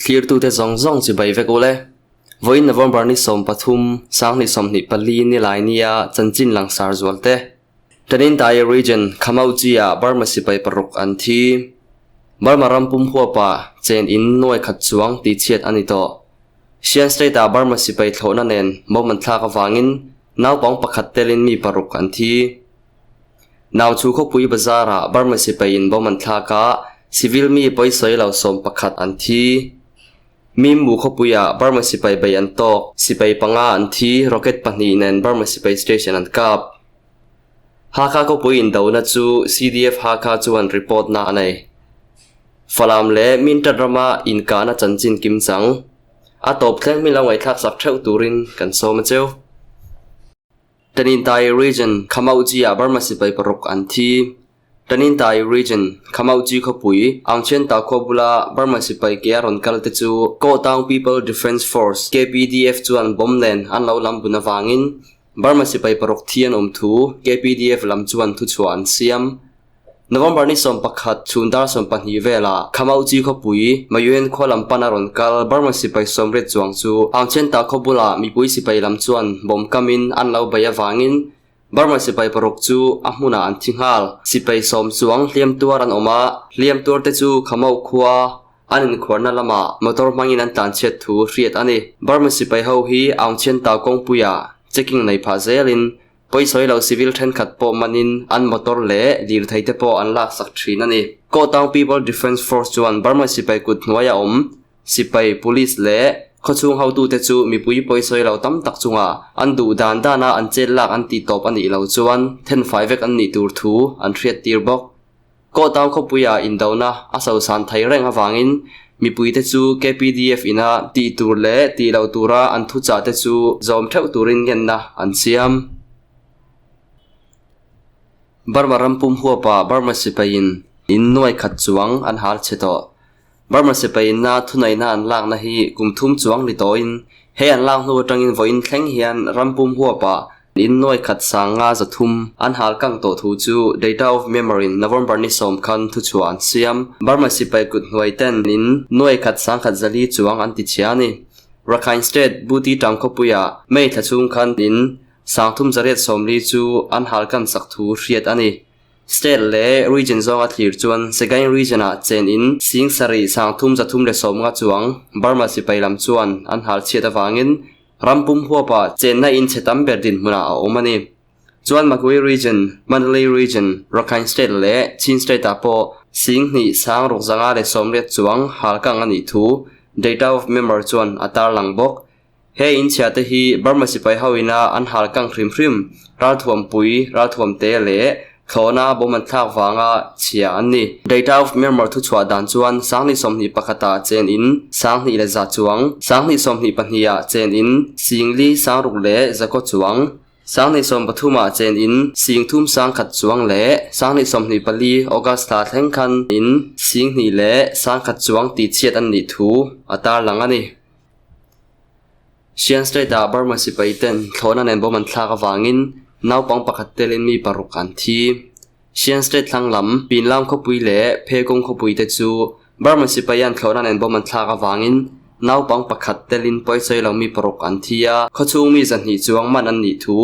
Thlirtute zawng zawng chibai vek ule. Vawiin November ni 13, 2024 nilai nia chanchin langsar zualte. Tanintaya Region, Khamauchi-ah Burma sipai paruk an thi. Burma ram pum huapa chen in nuai khat chuang tihchhiat a ni tawh. Shan State-ah Burma sipai thlawhna nen bomb an thlak avangin naupang pakhat telin mi paruk an thi. Nau chu khawpui bazar-ah Burma sipai in bomb an thlak a, civil mi pawisawi lo 11 an thi. Mimmu khawpuiah Burma sipai bei an tawk, sipai panga an thi, rocket pahnih nen Burma sipai station an kap. Hakha khawpui indona chu CDF Hakha chuan report na a nei. Falam leh Mintat rama inkahna chanchin kim chang. A tawp thleng mi lo ngaihthlak sak theuh turin kan sawm a cheu. Tanintai Region, Khamauchi-ah Burma sipai paruk an thi. Tanintai Region, Khamauchi khawpui, Aungchen-ta khua bula Burma sipai ke a rawn kal te chu Kawhtang People Defence Force, KPDF, chuan bomb nen an lo lam bun avangin Burma sipai paruk thi an awm thu KPDF lam chuan thuchhuah an siam. November ni 11 chhun dar 12 velah Khamauchi khawpui Mayuen khua lam pan a rawn kal Burma sipai 80 chuang chu Aungchen-ta khaw bulah mipui sipai lam chuan bomb kamin an lo bei avangin Burma sipai paruk chu a hmunah an thi nghal. Sipai 10 chuang hliam tuar an awm a, hliam tuar te chu Khamau khua an inkhuarna lamah motor hmangin an tlanchhiat thu hriat a ni. Burma sipai ho hi Aungchen-ta kawngpuiah checking nei phah zelin pawisawi lo civil thenkhat pawh manin an motor leh lirthei te pawh an laksak thin a ni. Kawhtang People Defence Force chuan Burma sipai kut hnuaia awm sipai, police leh khawchhung hotute chu mipui pawisawi lo tam tak chunga an duh dan dana an chet lak an tih tawp a nih loh chuan thenfai vek an nih tur thu an hriat tir bawk. Kawhtang khawpuiah indona a sosan thei reng avangin mipuite chu KPDF ina tih tur leh tih loh tura an thuchah te chu zawm theuh turin ngenna an siam. Burma ram pum huapa Burma sipaiin in nuai khat chuang an hal chhe tawh. Burma sipaiin a thuneihna an lakna hi kum thum chuang ni tawhin he an lak hnu atangin vawiin thleng hian ram pum huapa in nuai khat 5300 an hal kang tawh thu chu Data of Myanmar in November ni 10 khan thuchhuah an siam. Burma sipai kut hnuai ten in nuai khat 1400 chuang an ti chhia a ni. Rakhine State Buti tang khawpuiah May thla chhung khan in 3840 chu an hal kan sak thu hriat a ni. State leh Region zawnga thlir chuan Sagaing Region-ah chen in 7350 chuang Burma sipai lam chuan an hal chhiat avangin ram pum huapa chenna in chhe tam ber dinhmunah a awm a ni. Chuan Magway Region, Mandalay Region, Rakhine State leh Chin State-ah pawh 2680 chuang hal kang a nih thu Data of Myanmar chuan a tarlang bawk. He in chhia te hi Burma sipai ho ina an hal kang hrim hrim, ralthuam pui, ralthuam te leh thlawhna bawm an thlak vanga chhia an ni. Data of Myanmar thuchhuah dan chuan 2021 ah chen in 2100 chuang, 2022 ah chen in 5600 chuang, 2023 ah chen in 3100 chuang leh 2024 August thla thleng khan in 2100 chuang tihchhiat an nih thu a tarlang a ni. Shan State-ah Burma sipai ten thlawhna nen bawm an thlak avangin naupang pakhat telin mi paruk an thi. Shan State thlang lam Pinlam khawpui leh Phekawng khawpui te chu Burma sipai an thlawhna nen bawm an thlak avangin naupang pakhat telin pawisawi lo mi paruk an thi a, khawchhung mi 200 chuang man an nih thu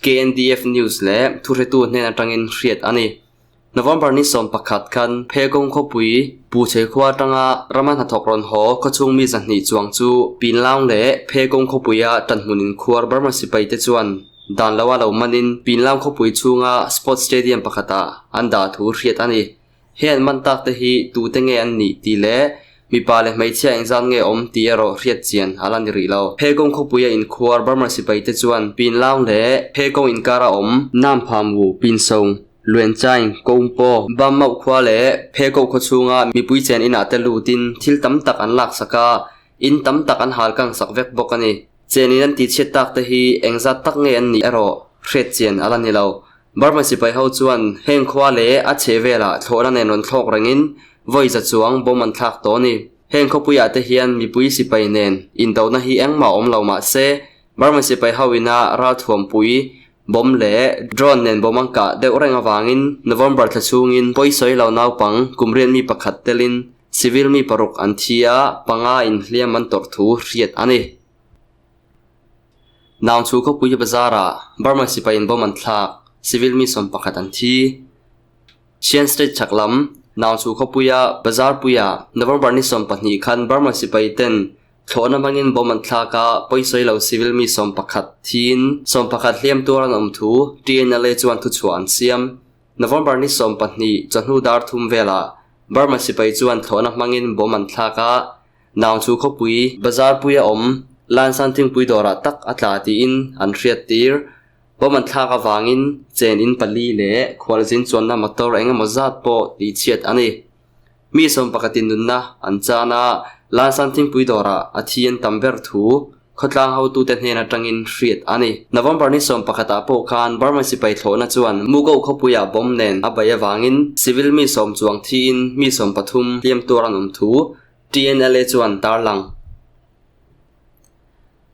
KNDF News leh thuhretu hnen atangin hriat a ni. November ni 11 khan Phekawng khawpui Puchei khua atanga rama hnathawk rawn haw khawchhung mi 200 chuang chu Pinlaung leh Phekawng khawpuia tanhmun inkhuar Burma sipai te chuan dan loa lo manin Pinlaung khawpui chhunga Sports Stadium pakhatah an dah thu hriat a ni. He an man tak te hi tute nge an nih tih leh mipa leh hmeichhia engzat nge awm tih erawh hriat chian a la ni rih lo. Phekawng khawpuia inkhuar Burma sipai te chuan Pinlaung leh Phekawng inkara awm Namphamu, Pinsong, Luenchaing, Kawngpaw, Bam Mauh khua leh Phe Koh khaw chhunga mipui chen inah te lutin thil tam tak an laksak a, in tam tak an hal kang sak vek bawk a ni. Chenin an tihchhiat tak te hi engzat tak nge an nih erawh hriat chian a la ni lo. Burma sipai ho chuan heng khua leh a chheh velah thlawhna nen rawn thlawk rengin vawi za chuang bawm an thlak tawh a ni. Heng khawpuiah te hian mipui sipai nen indona hi engmah awm lo mah se Burma sipai ho ina ralthuampui Bomb leh drone nen bomb an kah deuh reng avangin November thla chhungin pawisawi lo naupang kum riat mi pakhat telin. Civil mi paruk an thi a, panga inhliam an tawrh thu hriat a ni. Naungchhu khawpui bazarah Burma sipaiin bomb an thlak, civil mi 11 an thi. Shan State chhak lam Naungchhu khawpuia bazar puiah November ni 12 khan Burma sipai ten thlawhna hmangin bomb an thlak a, pawisawi lo civil mi 11 thiin 11 hliam tuar an awm thu TNLA chuan thuchhuah an siam. November ni 12 chawhnu dar thum velah Burma sipai chuan thlawhna hmangin bomb an thlak a, Naungchhu khawpui bazar puia awm Lansan thingpui dawrah tak a tla tiin an hriat tir. Bomb an thlak avangin chen in pali leh khualzin chuanna motor eng emaw zat pawh tihchhiat a ni. Mi 11 in nunna an chan a, Lansan thingpui dawrah a thi an tam ber thu Khawtlang hotute hnen atangin hriat a ni. November ni 11 ah pawh khan Burma sipai thlawhna chuan Mugo khawpuiah bomb nen a bei avangin civil mi 10 chuang thiin mi 13 hliam tuar an awm thu TNLA chuan tarlang.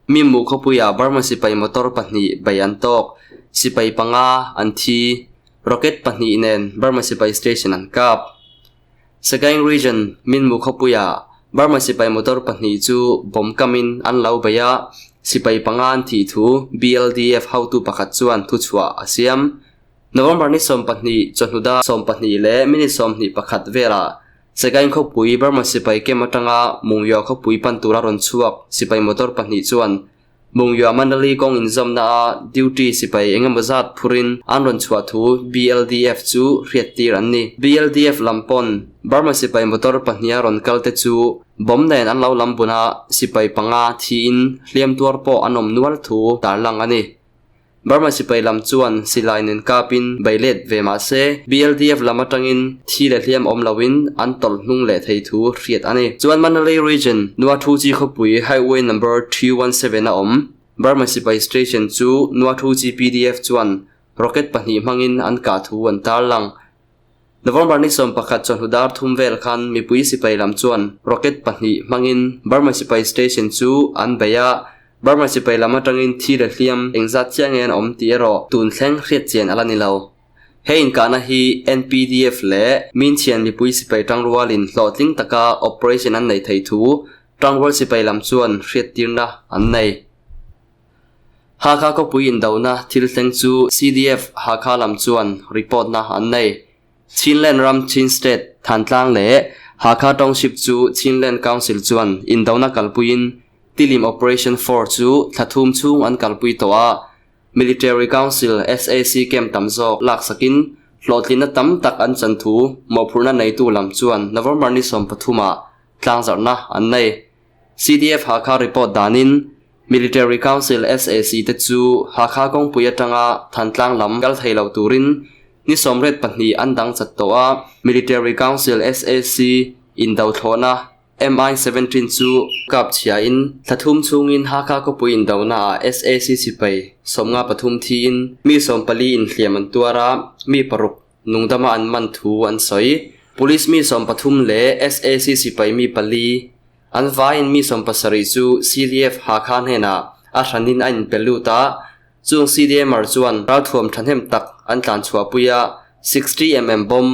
Mimu khawpuiah Burma sipai motor pahnih bei an tawk, sipai panga an thi, rocket pahnih nen Burma sipai station an kap. Sagaing Region, Minmu khawpuiah Burma sipai motor pahnih chu bomb kamin an lo bei a, sipai panga an thih thu BLDF hotu pakhat chuan thuchhuah a siam. November ni 12 chawhnu dar 12 leh minute 21 velah Sagaing khawpui Burma sipai camp atanga Mungyaw khawpui pan tura rawn chhuak sipai motor pahnih chuan Mungyaw Manali kawng inzawmna a duty sipai engemaw zat phurin an rawn chhuah thu BLDF chu hriattir an ni. BLDF lam pawn Burma sipai motor pahniha rawn kal te chu bomb nen an lo lam bun a, sipai panga thiin hliam tuar pawh an awm nual thu tarlang a ni. Burma sipai lam chuan silai nen kapin bei let ve mah se, BLDF lam atangin thi leh hliam awm loin an tawlh hnung leh thei thu hriat a ni. Chuan Mandalay Region, Nuathuchi khawpui Highway Number 317 a awm. Burma sipai station chu Nuathuchi PDF chuan rocket pahnih hmangin an kah thu an tarlang. November ni 11 chawhnu dar thum vel khan mipui sipai lam chuan rocket pahnih hmangin Burma sipai station chu an bei a, Burma sipai lam atangin thi leh hliam engzat chiah nge an awm tih erawh tun thleng hriat chian a la ni lo. He inkahna hi NPDF leh Minchhian mipui sipai tangrualin hlawhtling taka operation an nei thei thu tangrual sipai lam chuan hriattirna an nei. Hakha khawpui indona thil thleng chu CDF Hakha lam chuan report na an nei. Chinland ram Chin State Thantlang leh Hakha Township chu Chinland Council chuan indona kalpuiin Tilim Operation 4 chu thla thum chhung an kalpui tawh a, Military Council sac camp tam zawk laksakin hlawhtlinna tam tak an chan thu mawhphurhna neitu lam chuan November ni 13 ah tlangzarhna an nei. CDF Hakha report danin Military Council sac te chu Hakha kawngpui atanga Thantlang lam kal thei lo turin ni 22 an dang chat tawh a, Military Council sac indo thlawhna MI-17 chu kap chhiain thla thum chhungin Hakha khawpui indona ah sac sipai 53 thiin mi 14 inhliam an tuar a, mi paruk nungdama an man thu an sawi. Police mi 13 leh sac sipai mi pali an vaiin mi 70 chu CDF Hakha hnenah a hranin a inpe lut a, chung CDMR chuan ralthuam thahnem tak an tlan chhuahpui a, 60mm bomb,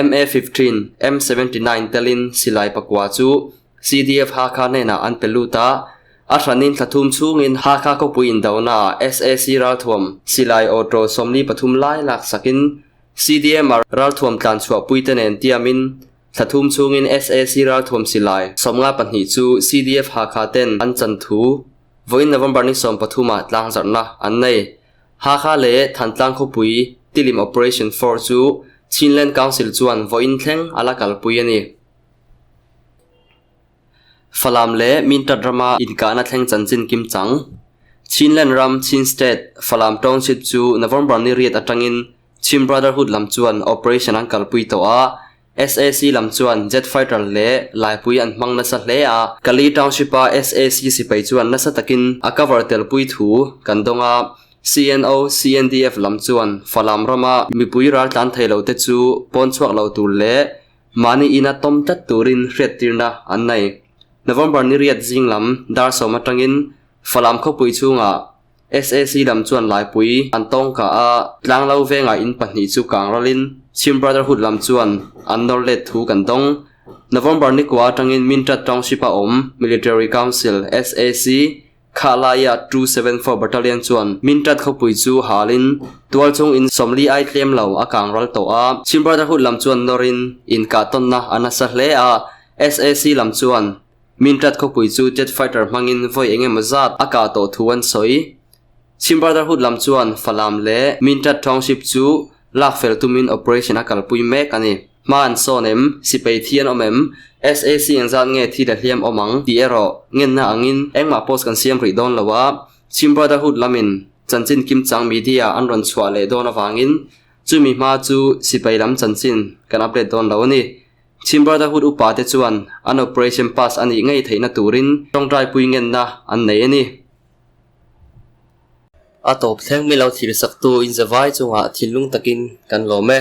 MA-15, M-79 telin silai pakua chu CDF Hakha hnenah an pe lut a, a hranin thla thum chhungin Hakha khawpui indona ah sac ralthuam silai auto 43 lai laksakin CDMR ralthuam tlan chhuahpui te nen tiamin thla thum chhungin sac ralthuam silai 52 chu CDF Hakha ten an chan thu vawiin November ni 13 ah tlangzarhna an nei. Hakha leh Thantlang khawpui Tilim Operation 4 chu Chinland Council chuan vawiin thleng a la kalpui a ni. Falam leh Mintat rama inkahna thleng chanchin kim chang. Chinland ram Chin State Falam Township chu November ni riat atangin Chin Brotherhood lam chuan operation an kalpui tawh a, sac lam chuan jet fighter leh laipui an hmang nasa hle a, Kali Township-a sac sipai chuan nasa takin a cover telpui thu kan dawng a, CNO, CNDF lam chuan Falam rama mipui ral tlan thei lo te chu pawn chhuak lo tur leh mahni ina tawm tlat turin hriattirna an nei. November ni riat zing lam dar 10 atangin Falam khawpui chhungah sac lam chuan laipui an tawng kah a, tlang lo vengah in pahnih chu kang ralin Chin Brotherhood lam chuan an nawr let thu kan dawng. November ni kua atangin Mintat Township-a awm Military Council, SAC, kha laia 274 Battalion chuan Mintat khawpui chu halin tualchhung in 40 ai tlem lo a kang ral tawh a. Chin Brotherhood lam chuan nawrin inkahtawnna a nasa hle a, SAC lam chuan Mintat khawpui chu jet fighter hmangin vawi eng emaw zat a kah tawh thu an sawi. Chin Brotherhood lam chuan Falam leh Mintat Township chu lak fel tumin operation a kalpui mek a ni. Hma an sawn em? Sipai thi an awm em? SAC engzat nge thi la hliam awm ang tih erawh ngenna angin engmah post kan siam rih dawn lo a, Chin Brotherhood lamin chanchin kimchang media an rawn chhuah leh dawn avangin chumi hma chu sipai lam chanchin kan update dawn lo a ni. Chin Brotherhood upa te chuan an operation pass a nih ngei theihna turin tawngtaipui ngenna an nei a ni. A tawp thleng mi lo thilsaktu inzavai chungah thinlung takin kan lawm e.